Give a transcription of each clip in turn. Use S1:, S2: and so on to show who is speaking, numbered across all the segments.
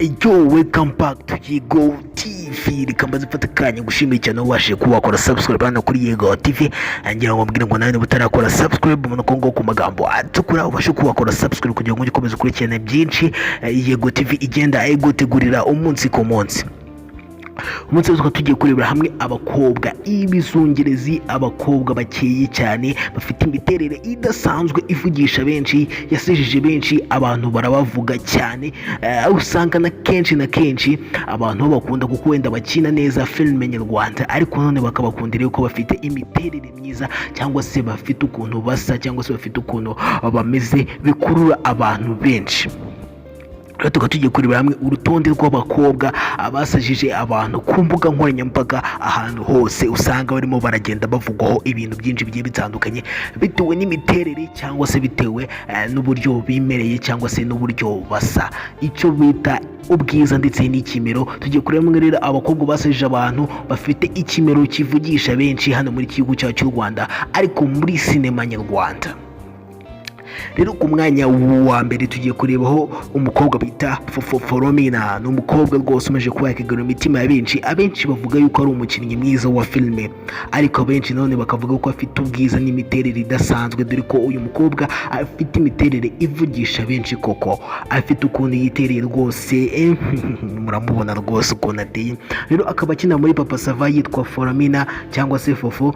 S1: Yo, welcome back to Yego TV. Reka mbaze mfate akanya gushimira cyane ubashije kuba wakora subscribe hano kuri Yego TV. Ngira ngo mbwire ngo nawe niba utarakora subscribe, ubona ko ngo ku magambo atukura ubashe kuba wakora subscribe kugira ngo ujye ukomeza ukurikirana byinshi Yego TV igenda igutegurira umunsi ku munsi. Umunsi wose tugiye kurebera hamwe abakobwa ibizungerezi, abakobwa bakeye cyane, bafite imiterere idasanzwe ivugisha benshi, yasejije benshi, abantu barabavuga cyane. Usanga na kenshi abantu babakunda kuko wenda bakina neza filime nyarwanda, ariko none bakabakundira yuko bafite imiterere myiza, cyangwa se bafite ukuntu basa, cyangwa se bafite ukuntu bameze bikurura abantu benshi. Rero tukaba tugiye kurebera hamwe urutonde rw'abakobwa abasajije abantu ku mbuga nkoranyambaga, ahantu hose usanga barimo baragenda bavugwaho ibintu byinshi bigiye bitandukanye, bitewe n'imiterere cyangwa se bitewe n'uburyo bimereye, cyangwa se n'uburyo basa, icyo bita ubwiza ndetse n'ikimero. Tugiye kureba hamwe rero abakobwa basajije abantu bafite ikimero kivugisha benshi hano muri gihugu cyacu cy'u Rwanda, ariko muri sinema nyarwanda. Rero ku mwanya wa mbere tugiye kurebaho umukobwa bita Fofo Foromina. Ni umukobwa rwose umaze kuba yakigarura imitima ya benshi. Abenshi bavuga yuko ari umukinnyi mwiza wa filime, ariko abenshi none bakavuga ko afite ubwiza n'imiterere idasanzwe, dore ko uyu mukobwa afite imiterere ivugisha benshi koko. Afite ukuntu yitereye rwose, muramubona rwose ukuntu ateye. Rero akaba akina muri Papa Sava yitwa Foromina cyangwa se Fofo,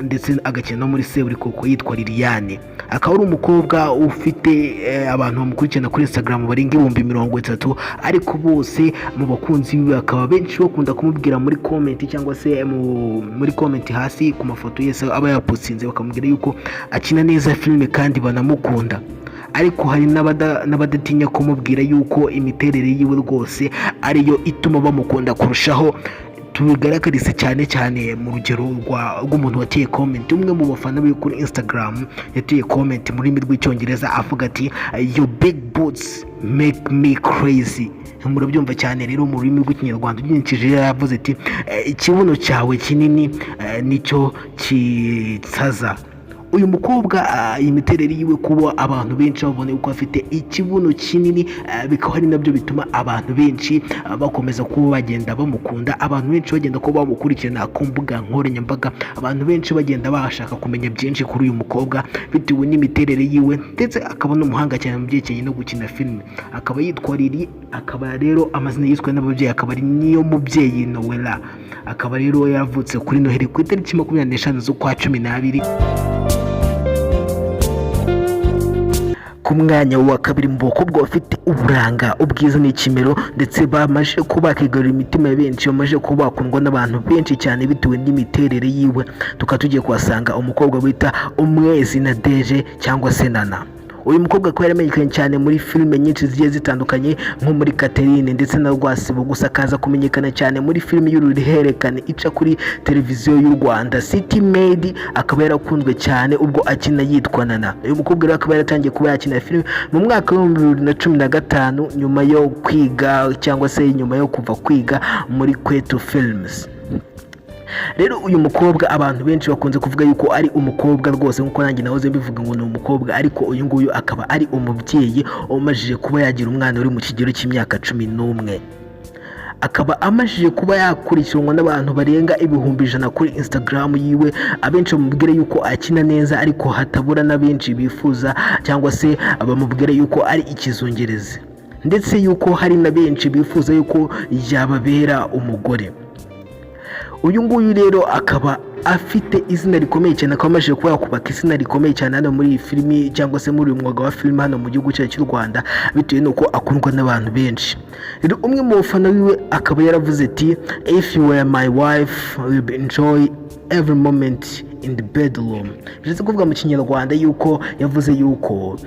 S1: ndetse agakina no muri Seburikoko yitwa Liliane. Akaba ari umukobwa ufite abantu bamukurikirana kuri Instagram barenga 30,000, ariko bose mu bakunzi be bakaba benshi bakunda kumubwira muri comment, cyangwa se muri comment hasi ku mafoto yose aba yapostinze, bakamubwira yuko akina neza filime kandi banamukunda. Ariko hari n'abadatinya kumubwira yuko imiterere yiwe rwose ariyo ituma bamukunda kurushaho. Tubigaragarize cyane cyane mu rugero rw'umuntu wateye comment, umwe mu bafana be kuri Instagram yateye comment mu rurimi rw'Icyongereza avuga ati: "Your big boots make me crazy." Murabyumva cyane. Rero mu rurimi rw'Ikinyarwanda ugenekereje yavuze ati: "Ikibuno cyawe kinini nicyo kitsaza." Uyu mukobwa, iyi miterere yiwe, kuba abantu benshi babona yuko afite ikibuno kinini, bikaba ari nabyo bituma abantu benshi bakomeza kuba bagenda bamukunda, abantu benshi bagenda kuba bamukurikirana ku mbuga nkoranyambaga, abantu benshi bagenda bashaka kumenya byinshi kuri uyu mukobwa bitewe n'imiterere yiwe, ndetse akaba n'umuhanga cyane mu byerekeranye no gukina filime. Akaba yitwa Lili, akaba rero amazina yiswe n'ababyeyi akaba ari niyo mubyeyi Noella. Akaba rero yavutse kuri Noheli ku itariki 25 z'ukwa 12. Ku mwanya wa kabiri mu bakobwa bafite uburanga, ubwiza n'ikimero, ndetse bamaze kuba bakigarurira imitima ya benshi, bamaze kuba bakundwa n'abantu benshi cyane bitewe n'imiterere yiwe, tukaba tugiye kuhasanga umukobwa bita Umwezi Nadege cyangwa se Nana. Uyu mukobwa akaba yaramenyekanye cyane muri filime nyinshi zigiye zitandukanye, nko muri Catherine ndetse na Rwasibo, gusa akaza kumenyekana cyane muri filime y'uruhererekane ica kuri televiziyo y'u Rwanda, City Maid. Akaba yarakunzwe cyane ubwo akina yitwa Nana. Uyu mukobwa rero akaba yaratangiye kuba yakina filime mu mwaka wa 2015, nyuma yo kwiga cyangwa se nyuma yo kuva kwiga muri Kwetu Films. Rero uyu mukobwa abantu benshi bakunze kuvuga yuko ari umukobwa rwose, nk'uko nanjye nahoze mbivuga ngo ni umukobwa, ariko uyu nguyu akaba ari umubyeyi umajije kuba yagira umwana uri mu kigero cy'imyaka 11. Akaba amajije kuba yakurikiranwa n'abantu barenga 100,000 kuri Instagram yiwe. Abenshi bamubwira yuko akina neza, ariko hatabura na benshi bifuza cyangwa se bamubwira yuko ari ikizungerezi, ndetse yuko hari na benshi bifuza yuko yababera umugore. Uyu nguyu rero akaba afite izina rikomeye cyane, akaba amaze kuba yakubaka izina rikomeye cyane hano muri iyi filimi, cyangwa se muri uyu mwuga wa filime hano mu gihugu cyacu cy'u Rwanda, bitewe n'uko akundwa n'abantu benshi. Rero umwe mu bafana wiwe akaba yaravuze ati: "If you were my wife, we will enjoy every moment in the bedroom." Bishatse kuvuga mu Kinyarwanda yuko yavuze yuko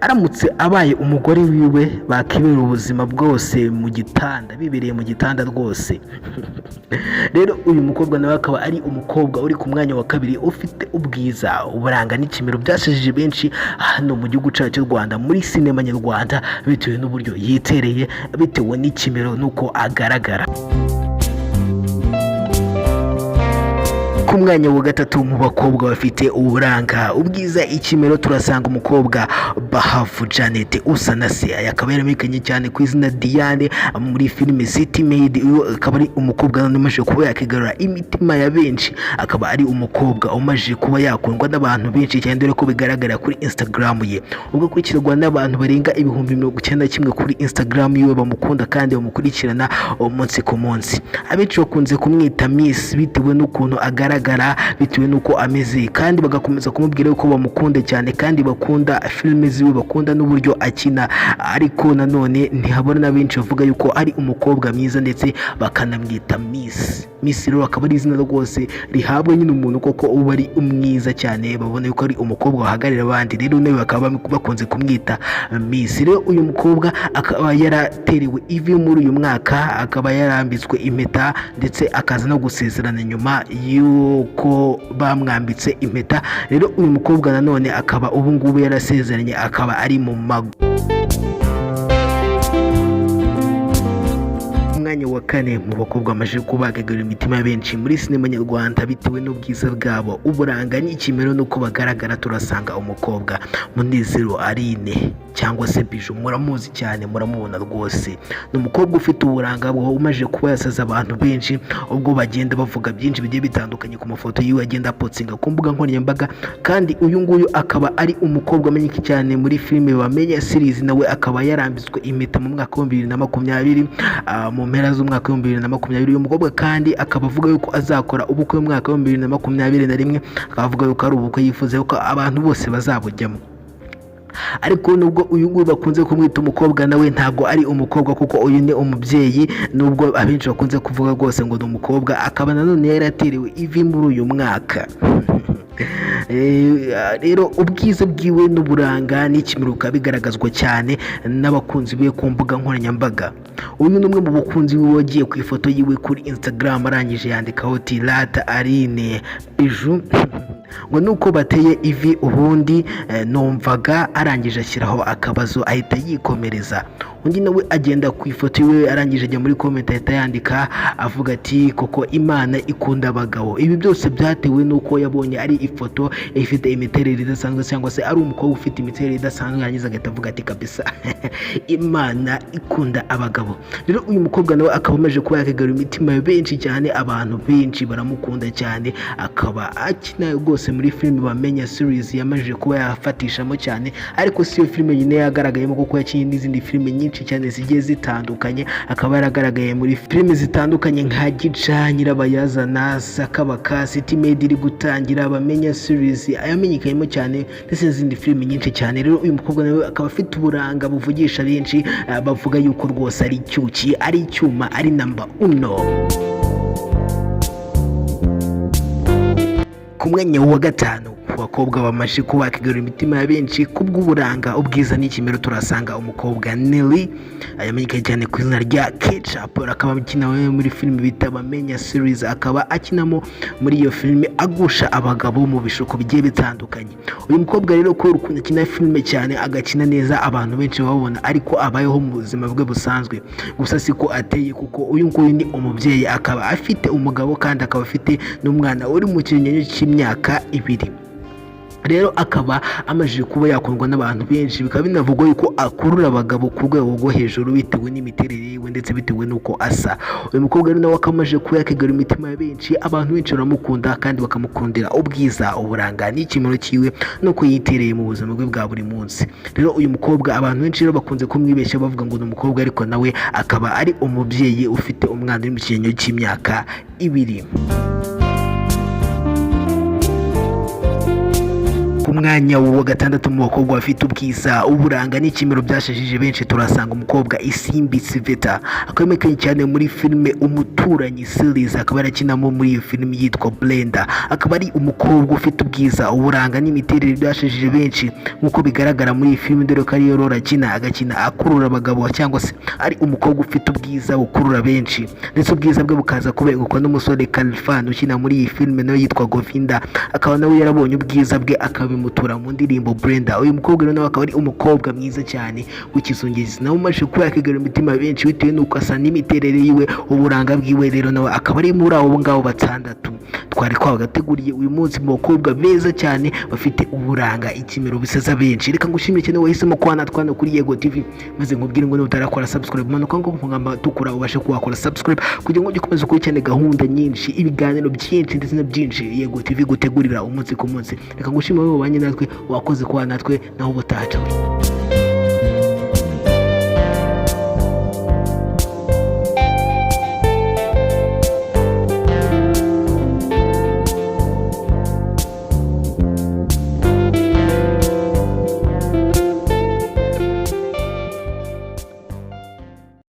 S1: aramutse abaye umugore wiwe bakibera ubuzima bwose mu gitanda, bibereye mu gitanda rwose. Rero uyu mukobwa nawe akaba ari umukobwa uri ku mwanya wa kabiri ufite ubwiza, uburanga n'ikimero byashajije benshi hano mu gihugu cyacu cy'u Rwanda muri sinema nyarwanda, bitewe n'uburyo yitereye, bitewe n'ikimero n'uko agaragara. Ku Ku mwanya wa gatatu mu bakobwa bafite uburanga, ubwiza, ikimero, turasanga umukobwa Bahavu Janet Usanase. Aya akaba yaramenyekanye cyane ku izina Diane muri filime City Maid. Uyu akaba ari umukobwa none umaze kuba yakigarura imitima ya benshi, akaba ari umukobwa umaze kuba yakundwa n'abantu benshi cyane, dore ko bigaragara kuri Instagram ye, ubwo akurikirwa n'abantu barenga 91,000 kuri Instagram yiwe bamukunda kandi bamukurikirana umunsi ku munsi. Abenshi bakunze kumwita Miss bitewe n'ukuntu agaragara, bitewe n'uko ameze, kandi bagakomeza kumubwira ko bamukunda cyane kandi bakunda filime ziwe, bakunda n'uburyo akina. Ariko nanone ntihabura na benshi bavuga yuko ari umukobwa mwiza, ndetse bakanamwita Miss. Miss rero akaba ari izina rwose rihabwa nyine umuntu koko uba ari mwiza cyane, babona yuko ari umukobwa wahagararira abandi. Rero nawe bakaba bakunze kumwita Miss. Rero uyu mukobwa akaba yaraterewe ivi muri uyu mwaka, akaba yarambitswe impeta, ndetse akaza no gusezerana nyuma y'uko bamwambitse impeta. Rero uyu mukobwa nanone akaba ubu ngubu yarasezeranye, akaba ari mu mago. Umwanya wa kane mu bakobwa bamaze kubagarira imitima ya benshi muri sinema nyarwanda bitewe n'ubwiza bwabo, uburanga n'ikimero n'uko bagaragara, turasanga umukobwa Munezero Aline cyangwa se Biju. Muramuzi cyane, muramubona rwose, ni umukobwa ufite uburanga umaze kuba yasaza abantu benshi, ubwo bagenda bavuga byinshi bigiye bitandukanye ku mafoto yiwe agenda apostinga ku mbuga nkoranyambaga. Kandi uyu nguyu akaba ari umukobwa amenyeka cyane muri filime Bamenya series, nawe akaba yarambitswe impeta mu mwaka wa 2020, mu mpera z'umwaka wa 2020. Uyu mukobwa kandi akaba avuga yuko azakora ubukwe mu mwaka wa 2021, akaba avuga yuko ari ubukwe yifuza yuko abantu bose bazabujyamo. Ariko nubwo uyu nguyu bakunze kumwita umukobwa, nawe ntabwo ari umukobwa, kuko uyu ni umubyeyi, nubwo abenshi bakunze kuvuga rwose ngo ni umukobwa. Akaba nanone yaraterewe ivi muri uyu mwaka. Rero ubwiza bwiwe n'uburanga n'ikimero bikaba bigaragazwa cyane n'abakunzi be ku mbuga nkoranyambaga. Uyu ni umwe mu bakunzi wiwe wagiye ku ifoto yiwe kuri Instagram, arangije yandikaho ati: "Rata Aline Biju, ngo nuko bateye ivi ubundi numvaga." Arangije ashyiraho akabazo, ahita yikomereza. Undi nawe agenda ku ifoto iwe, arangije ajya muri comment, ahita yandika avuga ati: "Koko Imana ikunda abagabo." Ibi byose byatewe n'uko yabonye ari ifoto ifite imiterere idasanzwe, cyangwa se ari umukobwa ufite imiterere idasanzwe, yarangiza agahita avuga ati: "Kabisa Imana ikunda abagabo." Rero uyu mukobwa nawe akaba amaze kuba yakigarura imitima ya benshi cyane, abantu benshi baramukunda cyane. Akaba akina rwose muri filime Bamenya series, yamaze kuba yafatishamo cyane. Ariko si iyo filime nyine yagaragayemo, kuko yakinnye n'izindi filime nyinshi cyane zigiye zitandukanye. Akaba yaragaragaye muri filime zitandukanye nka Gica, Nyirabayazana, Sakabaka, City Maid iri gutangira, Bamenya series yamenyekanyemo cyane, ndetse n'izindi filime nyinshi cyane. Rero uyu mukobwa nawe akaba afite uburanga buvugisha benshi, bavuga yuko rwose ari icyuki, ari icyuma, ari number uno. Ku mwanya wa gatanu ku bakobwa bamaze kuba bakigarura imitima ya benshi kubw'uburanga, ubwiza n'ikimero, turasanga umukobwa Nelly, yamenyekanye cyane ku izina rya Ketchup. Akaba akina muri filime bita Bamenya series, akaba akinamo muri iyo filime agusha abagabo mu bishuko bigiye bitandukanye. Uyu mukobwa rero, kubera ukuntu akina filime cyane, agakina neza, abantu benshi babona ariko abayeho mu buzima bwe busanzwe. Gusa siko ateye, kuko uyu nguyu ni umubyeyi, akaba afite umugabo kandi akaba afite n'umwana uri mu kigereranyo cy'imyaka 2. Rero akaba amajije kuba yakundwa n'abantu benshi, bikaba binavugwa yuko akurura abagabo ku rwego rwo hejuru bitewe n'imiterere yiwe ndetse bitewe n'uko asa. Uyu mukobwa rero nawe akaba amaze kuba yakigarura imitima ya benshi, abantu benshi baramukunda kandi bakamukundira ubwiza, uburanga n'ikimero cyiwe nuko yitereye mu buzima bwe bwa buri munsi. Rero uyu mukobwa abantu benshi rero bakunze kumwibeshya bavuga ngo ni umukobwa, ariko nawe akaba ari umubyeyi ufite umwana uri mu kigereranyo cy'imyaka 2. Ku mwanya wa gatandatu mu bakobwa bafite ubwiza, uburanga n'ikimero byashajije benshi, turasanga umukobwa Isimbi Siveta, akaba yamenyekanye cyane muri filime Umuturanyi series, akaba yarakinamo muri iyo filime yitwa Blenda. Akaba ari umukobwa ufite ubwiza, uburanga n'imiterere byashajije benshi nk'uko bigaragara muri iyi filime, dore ko ariyo role akina, agakina akurura abagabo, cyangwa se ari umukobwa ufite ubwiza bukurura benshi, ndetse ubwiza bwe bukaza kubegukwa n'umusore Kalifan ukina muri iyi filime nawe yitwa Govinda, akaba nawe yarabonye ubwiza bwe akabimukundira. kuyimutura mu ndirimbo Brenda. Uyu mukobwa rero nawe akaba ari umukobwa mwiza cyane w'ikizungezi, nawe umaze kuba yakigarura imitima benshi bitewe n'uko asa n'imiterere yiwe, uburanga bwiwe. Rero nawe akaba ari muri abo ngabo batandatu twari twagateguriye uyu munsi mu bakobwa beza cyane bafite uburanga, ikimero bisaza benshi. Reka ngushimire cyane wahisemo kuba natwe hano kuri Yego TV, maze nkubwire ngo niba utarakora subscribe, manuka ngo nkamba tukura ubashe kuba wakora subscribe kugira ngo ujye ukomeza ukurikirane gahunda nyinshi, ibiganiro byinshi ndetse na byinshi Yego TV gutegurira umunsi ku munsi. Reka ngushimire wowe wabanye natwe, wakoze kuba natwe, naho ubutaha. Ciao.